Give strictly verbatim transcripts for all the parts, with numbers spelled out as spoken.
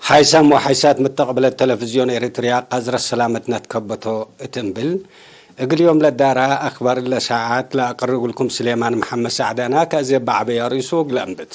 ሓይሳም ወሓይሳት ምተቅብለት ተለፍዝዮን ኤሪትርያ፣ ቀዝረት ሰላመትነ ትከበቶ እት እምብል፣ እግል ዮም ለዳራ አክባር ለሰዓት ለአቀርብ እግልኩም ስሌማን መሐመድ ሳዕዳና። ከእዜ በዐበየ ርእሱ እግለ እንብት።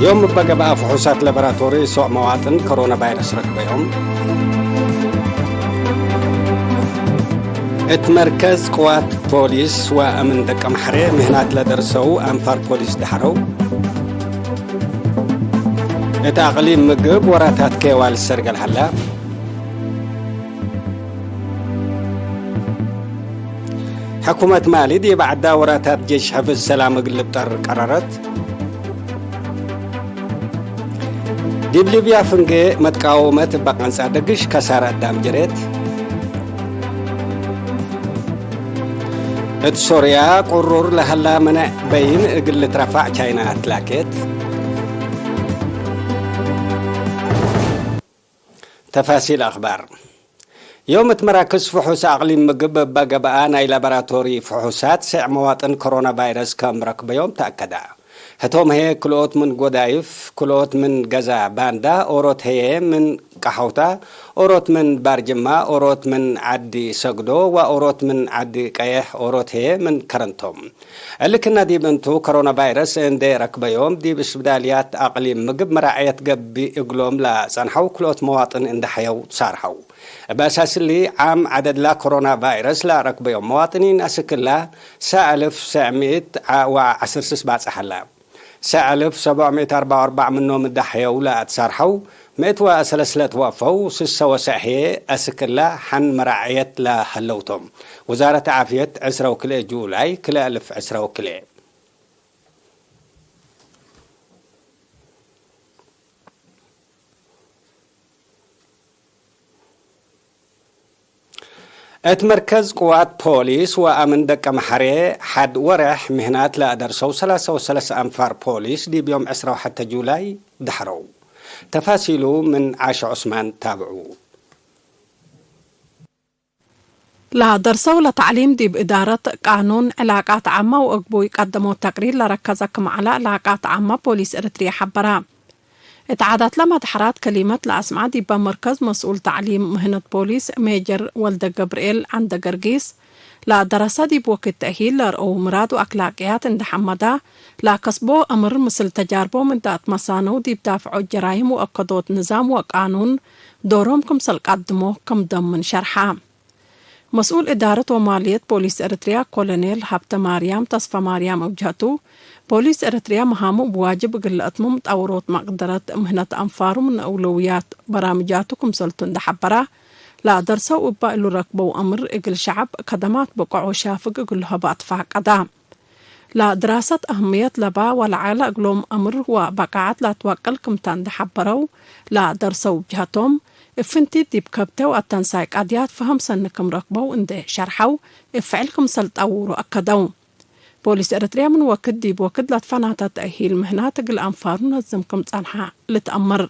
ዮም እበ ገብአ ፍሑሳት ለበራቶሪ ሶዕ መዋጥን ኮሮና ቫይረስ ረክበዮም። እት መርከዝ ቅዋት ፖሊስ ወአምን ደቀምሐሬ ምህናት ለደርሰው አንፋር ፖሊስ ደሐረው። እት አቅሊም ምግብ ወራታት ኬዋ ልሰርገል ሀላ። ሕኩመት ማሊ ዲብ ዐዳ ወራታት ጄሽ ሕፍዝ ሰላም እግል ልብጠር ቀረረት። ዲብ ሊብያ ፍንጌ መትቃወመት እበ ቀንጻ ደግሽ ከሳር አዳም ጀሬት። እት ሶርያ ቅሩር ለሀላ መነዕ በይን እግል ልትረፋዕ ቻይና አትላኬት። ተፋሲል አክባር። ዮም እት መራክዝ ፍሑስ አቅሊም ምግብ እበ ገብአ ናይ ላቦራቶሪ ፍሑሳት ሴዕ መዋጥን ኮሮና ቫይረስ ከም ረክበዮም ተአከደ። ህቶም ህዬ ክልኦት ምን ጎዳይፍ፣ ክልኦት ምን ገዛ ባንዳ፣ ኦሮት ህዬ ምን ቀሐውታ፣ ኦሮት ምን ባርጅማ፣ ኦሮት ምን ዐዲ ሰግዶ ወኦሮት ምን ዐዲ ቀየሕ፣ ኦሮት ህዬ ምን ከረንቶም። እሊ ክና ዲብ እንቱ፣ ኮሮና ቫይረስ እንዴ ረክበዮም፣ ዲብ እስብዳልያት አቅሊም ምግብ መራዕየት ገብእ እግሎም ለጸንሐው ክልኦት መዋጥን እንዴ ሐየው ትሳርሐው። እብ አሳስ እሊ፣ ዓም ዐደድላ ኮሮና ቫይረስ ለረክበዮም መዋጥኒን አስክላ፣ ሰ አልፍ ሰዕ ምእት ወዐስር ስስ ባጽሕ ሀላ። ሰ አልፍ ሰብዕ ምእት አርበዕ ወአርበዕ ምኖም እንዴ ሐየው ለአትሳርሐው፣ ምእት ወሰለስ ለትወፈው፣ ስሰ ወሰዕ ህዬ አስክላ ሐን መራዕየት ለሀለው ቶም። ውዛረት ዓፍየት፣ ዕስራ ወክልኤ ጁላይ ክልኤ አልፍ ዕስራ ወክልኤ። እት መርከዝ ቅዋት ፖሊስ ወአምን ደቀምሐሬ፣ ሐድ ወሬሕ ምህናት ለአደርሰው ሰላሳ ወሰለስ አንፋር ፖሊስ ዲብ ዮም ዕስራ ወሐተ ጁላይ ደሐረው። ተፋሲሉ ምን ዓሽ ዑስማን ታብዑ። ለደርሰው ለተዕሊም ዲብ እዳረት ቃኑን ዕላቃት ዓመ ወእግቡይ ቀደሞት ተቅሪር ለረከዘ ክም ዐለ ዕላቃት ዓመ ፖሊስ ኤረትርየ ሐበረ። እት ዓዳትለ መድሐራት ከሊመት ለአስምዐ ዲበ መርከዝ መስኡል ተዕሊም ምህነት ፖሊስ ሜጀር ወልደገብርኤል ዐንደገርጊስ፣ ለደረሰ ዲብ ወክድ ተእሂል ለርአው ምራድ ወአክላቅያት እንዴ ሐመዳ፣ ለከስቦ አምር ምስል ተጃርቦም እንዴ አትመሳነው ዲብ ዳፍዖት ጀራይም ወአከዶት ንዛም ወቃኑን ዶሮም ክምሰል ቀድሞ ክም ደምን ሸርሐ። መስኡል እዳረት ወማልየት ፖሊስ ኤረትርያ ኮሎኔል ሀብተማርያም ተስፈማርያም እብ ጀህቱ፣ ፖሊስ ኤረትርያ መሃሙ እብ ዋጅብ እግል ለአትምም ጣውሮት መቅደረት ምህነት አንፋሩ ምን አውለውያት በራምጃቱ ክምሰልቱ እንዴ ሐበራ፣ ለአደርሰው እበ እሉ ረክበው አምር እግል ሸዐብ ከደማት ብቀዕ ወሻፍግ እግል ለሀበ አትፋቀዳ። ለድራሰት አህምየት ለባ ወለዐለ እግሎም አምር ወበቃዐት ለአትወቅል ክምታ እንዴ ሐበረው፣ ለደርሰው እብ ጀህቶም፣ እብ ፍንቲት ዲብ ከብቴ ወአተንሳይ ቀድያት ፈሀም ሰኒ ክም ረክበው እንዴ ሸርሐው፣ እብ ፍዕል ክምሰል ጠውሮ አከደው። ፖሊስ ኤረትርያ ምን ወክድ ዲብ ወክድ ለትፈናተ ተእሂል ምህናት እግል አንፋሩ ነዝም ክም ጸንሐ ልትአመር።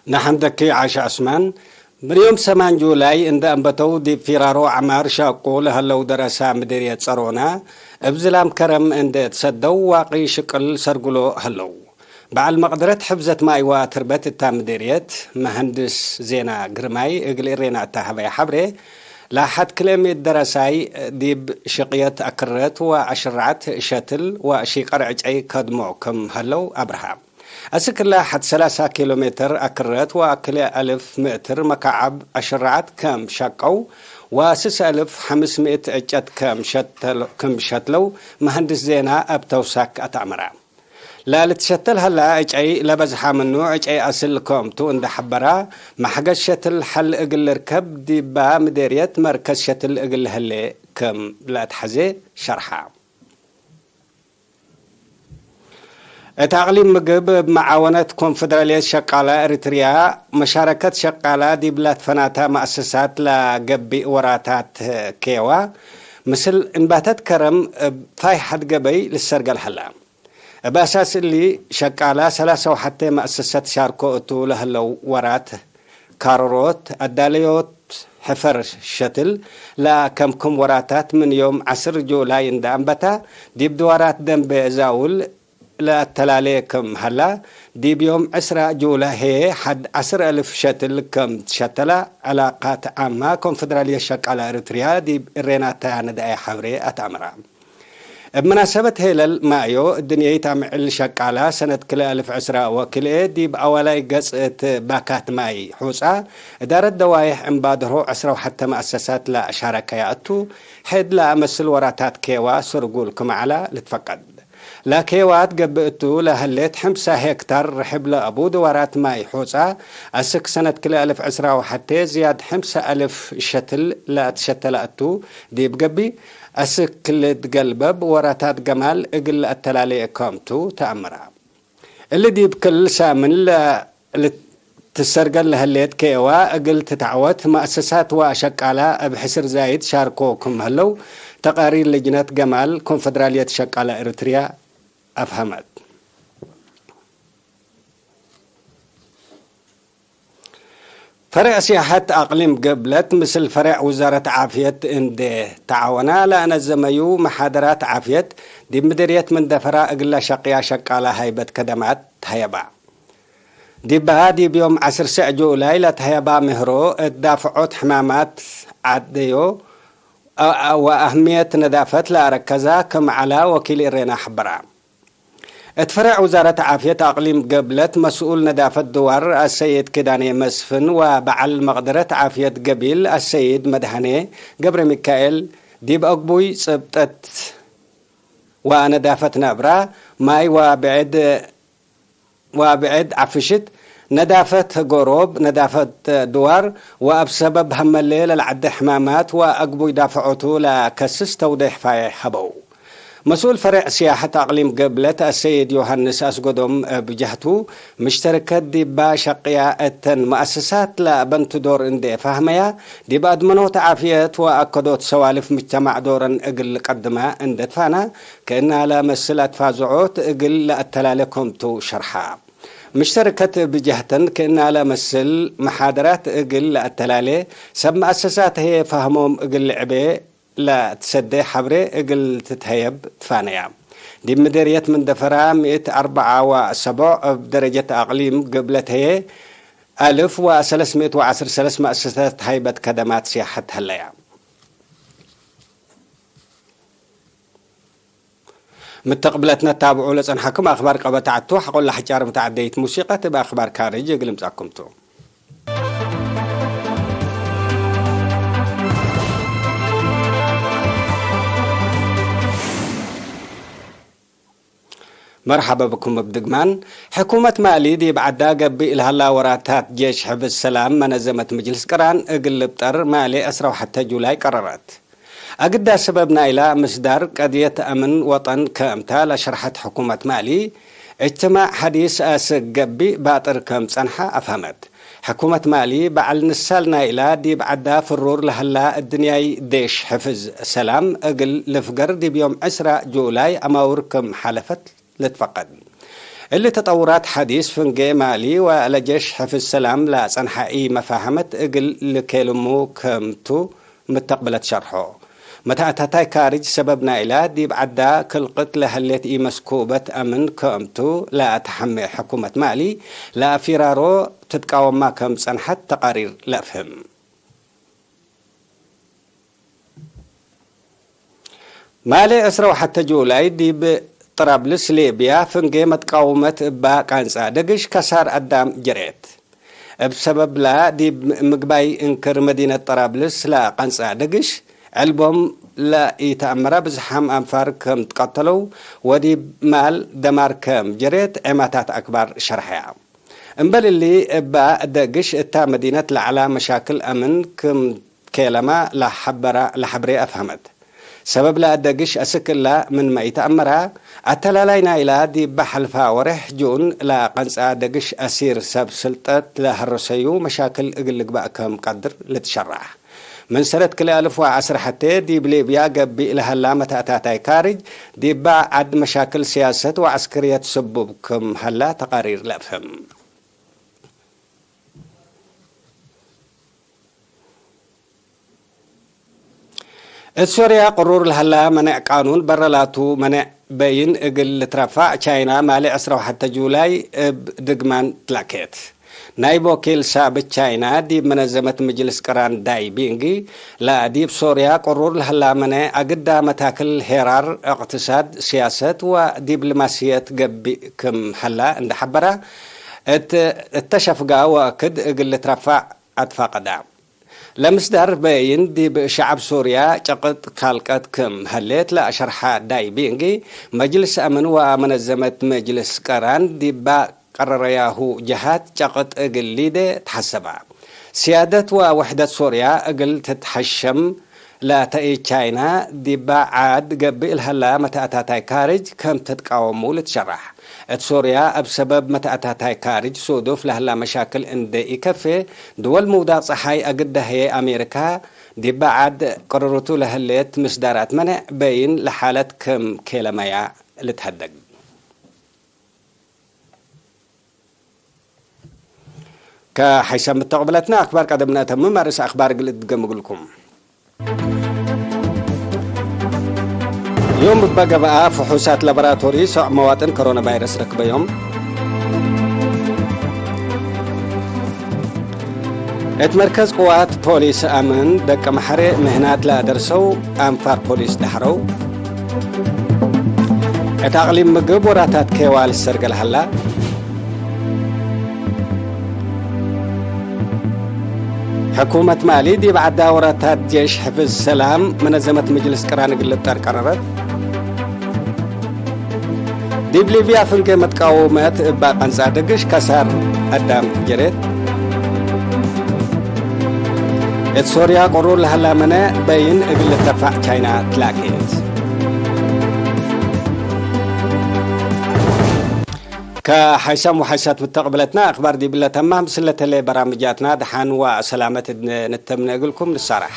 ነሐምደኪ ዓሻ ዑስማን። ምን ዮም ሰማን ጁላይ እንደ አንበተው ዲብ ፊራሮ ዐማር ሻቁ ለሀለው ደረሳ ምድርየት ጸሮና እብ ዝላም ከረም እንደ ትሰደው ዋቂ ሽቅል ሰርጉሎ ሀለው። በዐል መቅደረት ሕፍዘት ማይ ወአትርበት እታ ምድርየት መሀንድስ ዜና ግርማይ እግል እሬና እታ ሀበየ ሐብሬ፣ ለሐድ ክልኤ ምእት ደረሳይ ዲብ ሽቅየት አክረት ወአሽራዕት ሸትል ወሺቀር ዕጨይ ከድሞ ክም ሀለው አብርሃ። አስክላ ሐድ ሰላሳ ኪሎ ሜትር አክረት ወክልኤ አልፍ ምእትር መካዐብ አሽራዕት ክም ሸቀው ወስስ አልፍ ሐምስ ምእት ዕጨት ክም ሸተል-፣ ክም ሸትለው መሀንድስ ዜና እብ ተውሳክ አትአመረ። ለልትሸተል ሀላ ዕጨይ ለበዝሐ ምኑ ዕጨይ አስል ክም ቱ እንደ ሐበራ፣ መሕገዝ ሸትል ሐል እግል ልርከብ ዲባ ምዴርየት መርከዝ ሸትል እግል ለህሌ ክም ለአትሐዜ ሸርሐ። እት አቅሊም ምግብ እብ መዓወነት ኮንፈደራልየት ሸቃላ ኤሪትርያ፣ መሻረከት ሸቃላ ዲብ ለትፈናተ መአሰሳት ለገብእ ወራታት ኬዋ፣ ምስል እንባተት ከረም እብ ፋይሐት ገበይ ልሰርገል ሀላ። እብ አሳስ እሊ፣ ሸቃላ ሰላሳ ወሐቴ መአሰሰት ሻርኮ እቱ ለህለው ወራት ካሮሮት፣ አዳለዮት ሕፈር ሸትል ለአከምክም ወራታት ምን ዮም ዐስር ጁላይ እንደ አንበታ፣ ዲብ ድዋራት ደንቤ ዛውል ለአተላሌ ክም ሀላ፣ ዲብ ዮም ዕስራ ጁላይ ህዬ ሐድ ዐስር አልፍ ሸትል ከም ትሸተላ፣ ዕላቃት ዓማ ኮንፈደራልየት ሸቃላ ኤረትርያ ዲብ እሬናታ ነድአየ ሐብሬ አትአምራ። እብ መናሰበት ሄለል ማዮ፣ እድንየይት አምዕል ሸቃላ ሰነት ክልኤ አልፍ ዕስራ ወክልኤ ዲብ አዋላይ ገጽ እት ባካት ማይ ሑጻ፣ እዳረት ደዋይሕ እምባድሮ ዕስራ ወሐተ መአሰሳት ለአሻረከያ እቱ፣ ሕድ ለአመስል ወራታት ኬዋ ስርጉል ክም ዐላ ልትፈቀድ። ለኬዋት ገብእ እቱ ለህሌት ሕምሳ ሄክታር ርሕብ ለአቡ ድዋራት ማይ ሑጻ፣ አስክ ሰነት ክልኤ አልፍ ዕስራ ወሐቴ ዝያድ ሕምሳ አልፍ ሸትል ለአትሸተለ እቱ፣ ዲብ ገቢእ አስክ ልትገልበብ ወራታት ገማል እግል ለአተላሌ ከምቱ ተአምራ። እሊ ዲብ ክል ሳምን ለ-፣ ልትሰርገል ለህሌት ኬዋ እግል ትትዐወት፣ መአሰሳት ወአሸቃላ እብ ሕስር ዛይድ ሻርኮ ክም ህለው፣ ተቃሪር ልጅነት ገማል ኮንፈደራልየት ሸቃላ ኤረትርያ አፍሀመት። ፈሬዕ ሲያሐት አቅሊም ገብለት ምስል ፈሬዕ ውዛረት ዓፍየት እንዴ ተዓወና ለአነዘመዩ መሓደራት ዓፍየት፣ ዲብ ምድርየት መንደፈራ እግለ ሸቅያ ሸቃላ ሃይበት ከደማት ተሀየባ። ዲብሃ ዲብ ዮም ዐስር ሰዕ ጁላይ ለተሀየባ ምህሮ፣ እት ዳፍዖት ሕማማት ዐደዮ ወአህምየት ነዳፈት ለአረከዛ ክም ዐላ ወኪል እሬና ሐበራ። እት ፈሬዕ ውዛረት ዓፍየት አቅሊም ገብለት መስኡል ነዳፈት ድዋር አሰይድ ኪዳኔ መስፍን ወበዐል መቅደረት ዓፍየት ገቢል አሰይድ መድሃኔ ገብረሚካኤል፣ ዲብ አግቡይ ጽብጠት ወነዳፈት ነብራ፣ ማይ ወብዕድ ወብዕድ ዐፍሽት፣ ነዳፈት ጎሮብ፣ ነዳፈት ድዋር ወእብ ሰበብ ሀመሌ ለለዐደ ሕማማት ወአግቡይ ዳፍዖቱ ለከስስ ተውዴሕ ፋዬሕ ሀበው። መስኡል ፈሬዕ ስያሐት አቅሊም ገብለት አሰይድ ዮሐንስ አስጎዶም እብ ጀህቱ፣ ምሽተርከት ዲባ ሸቅያ እተን መአሰሳት ለአበንቱ ዶር እንዴ ፋህመያ፣ ዲብ አድመኖት ዓፍየት ወአከዶት ሰዋልፍ ምጅተማዕ ዶረን እግል ልቀድማ እንዴ ትፋና፣ ክእናለ መስል አትፋዝዖት እግል ለአተላሌ ከምቱ ሸርሐ። ምሽተርከት እብ ጀህተን ክእናለ መስል መሓደራት እግል ለአተላሌ፣ ሰብ መአሰሳት ህዬ ፋህሞም እግል ልዕቤ ለትሰዴ ሐብሬ እግል ትትሀየብ ትፋነያ። ዲብ ምዴርየት መንደፈራ ምእት አርበዓ ወሰቦዕ እብ ደረጀት አቅሊም ገብለት ህዬ አልፍ ወሰለስ ምእት ወዐስር ሰለስ መአሰሳት ሃይበት ከደማት ሲያሐት ሀለያ። ምተቅብለትነ ታብዑ ለጸንሐኩም አክባር ቀበት ዐቱ፣ ሐቆለ ሐጫር ምተዓደይት ሙሲቀት እብ አክባር ካርጅ እግል እምጻኩም ቱ። መርሐበ ብኩም እብ ድግማን። ሕኩመት ማሊ ዲብ ዐዳ ገብእ ለሀላ ወራታት ጄሽ ሕፍዝ ሰላም መነዘመት ምጅልስ ቅራን እግል ልብጠር ማሌ ዕስራ ወሐተ ጁላይ ቀረረት። አግዳ ሰበብ ናይላ ምስዳር ቀድየት አምን ወጠን ክምታ ለሸርሐት ሕኩመት ማሊ፣ እጅትማዕ ሐዲስ አስክ ገብእ ባጥር ክም ጸንሐ አፍሀመት። ሕኩመት ማሊ በዐል ንሳል ናይላ ዲብ ዐዳ ፍሩር ለሀላ እድንያይ ዴሽ ሕፍዝ ሰላም እግል ልፍገር ዲብ ዮም ዕስራ ጁላይ አማውር ክም ሐለፈት ልትፈቀድ። እሊ ተጠውራት ሐዲስ ፍንጌ ማሊ ወለጀሽ ሕፍዝ ሰላም ለጸንሐ ኢ-መፋሀመት እግል ልኬልሙ ክምቱ ምተቅብለት ሸርሖ። መተአታታይ ካርጅ ሰበብ ናይላ ዲብ ዐዳ ክልቅት ለህሌት ኢ-መስኩበት አምን ክምቱ ለአተሐሜ ሕኩመት ማሊ ለአፊራሮ ትትቃወማ ክም ጸንሐት ተቃሪር ለአፍህም። ማሌ ዕስራ ወሐተ ጁላይ ዲብ ጥራብልስ ሊብያ ፍንጌ መትቃውመት እባ ቃንጻ ደግሽ ከሳር አዳም ጀሬት። እብ ሰበብላ ዲብ ምግባይ እንክር መዲነት ጥራብልስ ለቀንጻ ደግሽ ዕልቦም ለኢተአመረ ብዝሓም አንፋር ክም ትቀተለው ወዲብ ማል ደማር ክም ጀሬት ዔማታት አክባር ሸርሐያ። እምበል እሊ፣ እባ ደግሽ እታ መዲነት ለዐላ መሻክል አምን ክም ኬለማ ለሐበራ-፣ ለሐብሬ አፍሀመት። ሰበብ ለአደግሽ አስክ እላ ምንመ ኢተአመራ፣ አተላላይ ናይላ ዲብ ሐልፋ ወሬሕ ጁን ለቀንጻ ደግሽ አሲር ሰብ ስልጠት ለሀረሰዩ መሻክል እግል ልግባእ ከም ቀድር ልትሸራሕ። ምን ሰነት ክልኤ አልፍ ወዐስር ሐቴ ዲብ ሊብያ ገብእ ለሀላ መተአታታይ ካርጅ፣ ዲባ ዐድ መሻክል ስያሰት ወዐስክርየት ስቡብ ክም ሀላ ተቃሪር ለአፍህም። እት ሶርያ ቅሩር ለሀላ መኔዕ ቃኑን በረ ላቱ መኔዕ በይን እግል ልትረፋዕ ቻይና ማሌ ዕስራ ወሐተ ጁላይ እብ ድግማን ትላኬት። ናይብ ወኪል ሳብት ቻይና ዲብ መነዘመት ምጅልስ ቅራን ዳይ ቢንጊ፣ ለዲብ ሶርያ ቅሩር ለሀላ መኔዕ አግዳ መታክል ሄራር፣ እቅትሳድ፣ ስያሰት ወዲብልማስየት ገብእ ክም ሀላ እንደ ሐበራ፣ እት እተሸፍጋ ወክድ እግል ልትረፋዕ አትፋቀዳ። ለምስዳር በይን ዲብ ሸዐብ ሶርያ ጨቅጥ ካልቀት ክም ሀሌት ለአሸርሐ ዳይ ቢንጊ፣ መጅልስ አምን ወመነዘመት መጅልስ ቀራን ዲባ ቀረረያሁ ጀሃት ጨቅጥ እግል ሊዴ ተሐሰባ። ስያደት ወውሕደት ሶርያ እግል ትትሐሸም ለተኢ ቻይና ዲባ ዓድ ገብእ ለሀላ መተአታታይ ካርጅ ከም ትትቃወሙ ልትሸራሕ። እት ሶርያ እብ ሰበብ መተአታታይ ካርጅ ሱዱፍ ለሀላ መሻክል እንዴ ኢከፌ፣ ድወል ምውዳቅ ጸሓይ አግደ ህዬ አሜሪካ ዲበ ዓድ ቅርርቱ ለህሌት ምስዳራት መኔዕ በይን ለሓለት ክም ኬለመያ ልትሀደግ። ከሐይሰ ምተቅብለትነ አክባር ቀደም ነአተምም፣ አርእስ አክባር እግል እድገም እግልኩም። ዮም እበ ገብአ፣ ፍሑሳት ላቦራቶሪ ሶዕ መዋጥን ኮሮና ቫይረስ ረክበዮም። እት መርከዝ ቅዋት ፖሊስ አምን ደቀ መሐሬ ምህናት ለአደርሰው አንፋር ፖሊስ ደሐረው። እት አቅሊም ምግብ ወራታት ኬዋ ልሰርገ ለሀላ። ሕኩመት ማሊ ዲብ ዐዳ ወራታት ጄሽ ሕፍዝ ሰላም መነዘመት ምጅልስ ቅራን እግል ልብጠር ቀረረት። ዲብ ሊብያ ፍንጌ መትቃውመት እባ ቀንጻ ደግሽ ከሳር አዳም ጀሬት። እት ሶርያ ቅሩር ለሀላ መነ በይን እግል ልትረፋዕ ቻይና ትላኬት። ከሐይሰም ወሐይሰት ምተቅብለትና አክባር ዲብለ ተማም። ስለተለ በራምጃትና ደሓን ወሰላመት እት ንተምነ እግልኩም ንሳራሕ።